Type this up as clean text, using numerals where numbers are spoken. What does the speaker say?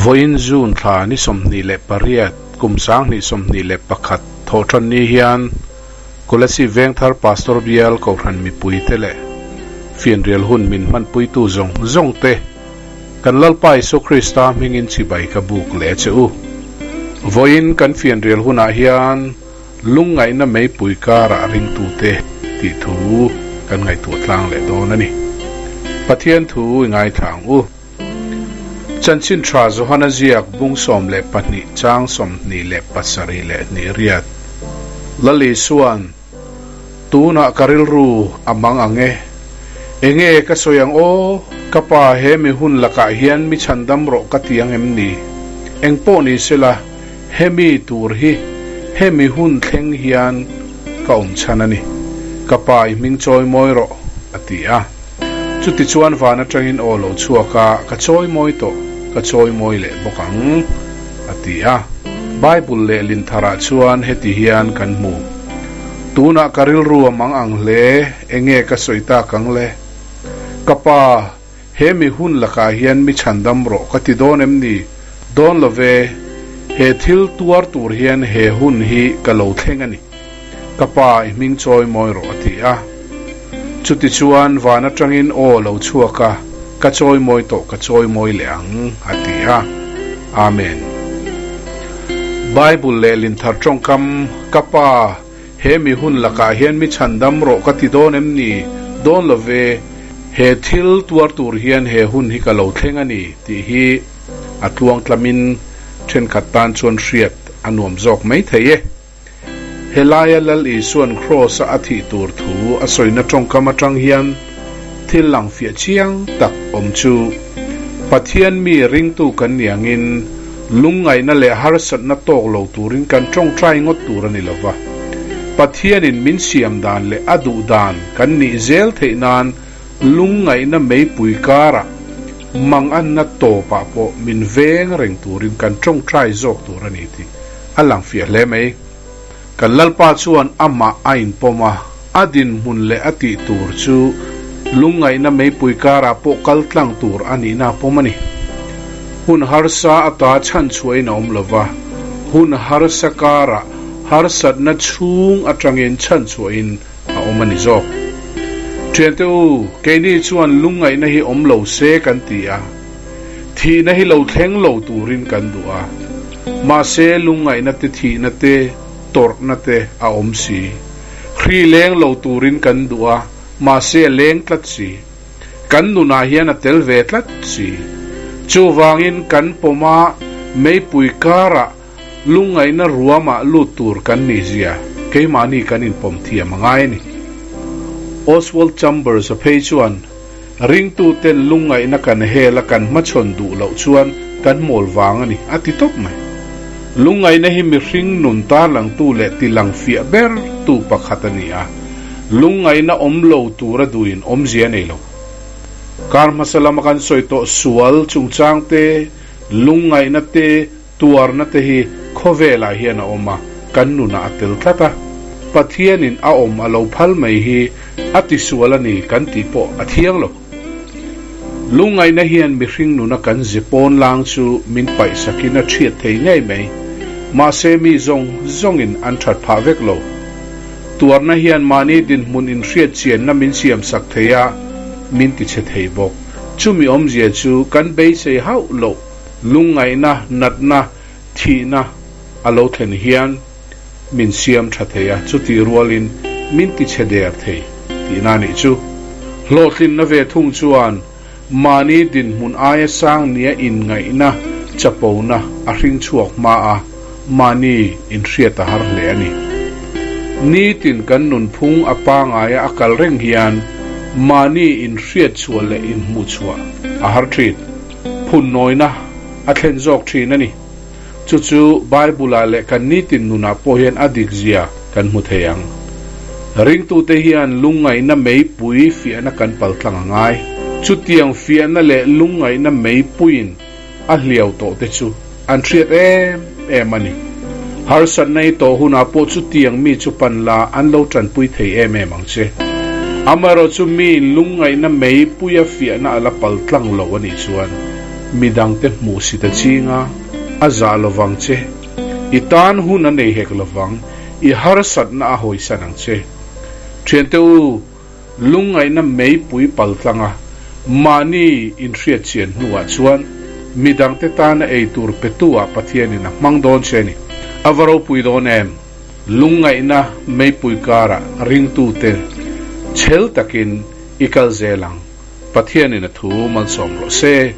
Vawiin June thla ni 28, kum 2021 thawhṭan ni hian Kolasib Vengthar Pastor Bial Kohhran mipuite leh fianrial hun min hmanpuitu zawng zawngte kan Lalpa Isua Krista hmingin chibai ka buk leh che u. Vawiin kan fianrial hunah hian Lungngaihna meipui karah ringtute tih thu kan ngaihtuah tlang leh dawn a ni. Pathian thu i ngaithla ang u. Chanchin tha Johana ziak bung 12 chang 27 leh hnih riat. Lal Isua'n, Tunah ka rilru a mang ang e. Enge ka sawi ang aw? Ka pa he mi hun lakah hian mi chhandam rawh ka ti ang em ni? Engpawh ni sela, Hemi tur hi hemi hun thleng hian ka awm chhan a ni. Ka pa i hming chawi mawi rawh, a ti a. Chutichuan van atangin aw lo chhuak a, ka chawi mawi tawh, ka chawi mawi leh bawk ang, a ti a. Bible lehlin tharah chuan heti hian kan hmu, Tunah ka rilru a mang ang hle, enge ka sawi tak ang le? Ka pa, He mi hun lakah hian mi chhandam rawh ka ti dawn em ni? Dawn lo ve, he thil tuar tur hian he hun hi ka lo thleng a ni. Ka pa i hming chawi mawi rawh a ti a. Chutichuan van atangin aw lo chhuak a, ka chawi mawi tawh ka chawi mawi leh ang a ti a. Amen. Bible lehlin thar tawngkam, Ka pa, He mi hun lakah hian mi chhandam rawh ka ti dawn em ni? Dawn lo ve, he thil tuar tur hian he hun hi ka lo thleng a ni tih hi a tluang tlamin thenkhat tan chuan hriat a nuam zawk mai thei e. Helaia Lal Isua'n Kraws-a a thih tur thu a sawina tawngkam atang hian thil lang fiah chiang tak awm chu Pathian mi ringtu kan ni angin Lungngaihna leh harsatna tawk lo turin kan tawngtai ngawt tur a ni lo va. Pathianin min siam dan leh a duh dan kan nih zel theih nan lungngaihna meipui karah manganna tawpah pawh min veng reng turin kan tawngtai zawk tur a ni tih a lang fiah hle mai. Kan Lalpa chuan amah a inpawm a, a dinhmun leh a tih tur chu lungngaihna meipui karah pawh kal tlang tur a nihna a pawm a ni. Hun harsa ata chhan chhuahin a awm lo va, hun harsa karah harsatna chhung atangin chhan chhuahin a awm a ni zawk. Thiante u, keini chuan lungngaihna hi awm lo se kan ti a. Thihna hi lo thleng lo turin kan duh a, mahse lungngaihna te thihna te tawrhna te a awm si. Hri leng lo turin kan duh a, mahse a leng tlat si. Kan nunah hian a tel ve tlat si. Chuvangin kan pawma meipui karah lungngaihna ruamah lut tur kan nih zia keimahni kan inpawm thiam a ngai a ni. Oswald Chambers a phei chuan, Ringtuten lungngaihna kan hel a kan hmachhawn duh loh chuan kan mawl vang a ni, a ti tawp mai. Lungngaihna hi mihring nun tarlangtu leh tilang fiah ber tu pakhat a ni a, lungngaihna awm lo tura duhin awmzia a nei lo. Kar hmasa lama kan sawi tawh sual chungchang te, lungngaihna te, Tuarna te hi khawvelah hian a awm a, kan nunah a tel tlat a. Pathianin a awm a lo phal mai hi a tisual a ni kan tih pawh a thiang lo. Lungngaihna hian mihring nuna kan ze pawn lang chu min paihsakin a thiat thei ngei mai. Mahse mi zawng zawngin an that phah vek lo. Tuarna hian mahni dinhmun inhriat chianna min siamsak thei a, min tichhe thei bawk. Chumi awmzia chu kan beisei hauh loh. Lungngaihna, natna, thihna a lo thlen hian min siam tha thei a, chutih rualin min tichhe der thei tihna a nih chu. Hlawhtlinna ve thung chuan mahni dinhmun aia sang nia inngaihna chapona a hring chhuak hma a, mahni inhriat a har hle a ni. Nitin kan nunphung a pangaia a kal reng hian mahni inhriat chhuah leh inhmuhchhuah a har thin. Phunnawina a thlen zawk thin a ni. Chu chu Bible-ah leh kan nitin nunah pawh hian a dik zia kan hmu thei ang. Ringtute hian lungngaihna meipui fiahna kan paltlang a ngai. Chutiang fiahna leh lungngaihna meipuiin a hliau tawh te chu an hriat em em a ni. Harsatna i tawh hunah pawh chutiang mi chu pan la an lo tanpui thei em em ang che. Amaherawhchu miin lungngaihna meipuia fiahna a la pal tlang lo a nih chuan Midangte hmuhsit a ching a, a zah lovang che. I tan hun a nei hek lovang, i harsatna a hawisan ang che. Thiante u, lungngaihna meipui pal tlanga mahni inhriat chian hnuah chuan midangte tana ei tur petu-ah Pathianin a hmang dawn che a ni. A va ropui dawn em? Lungngaihna meipui karah ringtute chhel takin i kal zel ang. Pathianin a thu malsawm rawh se.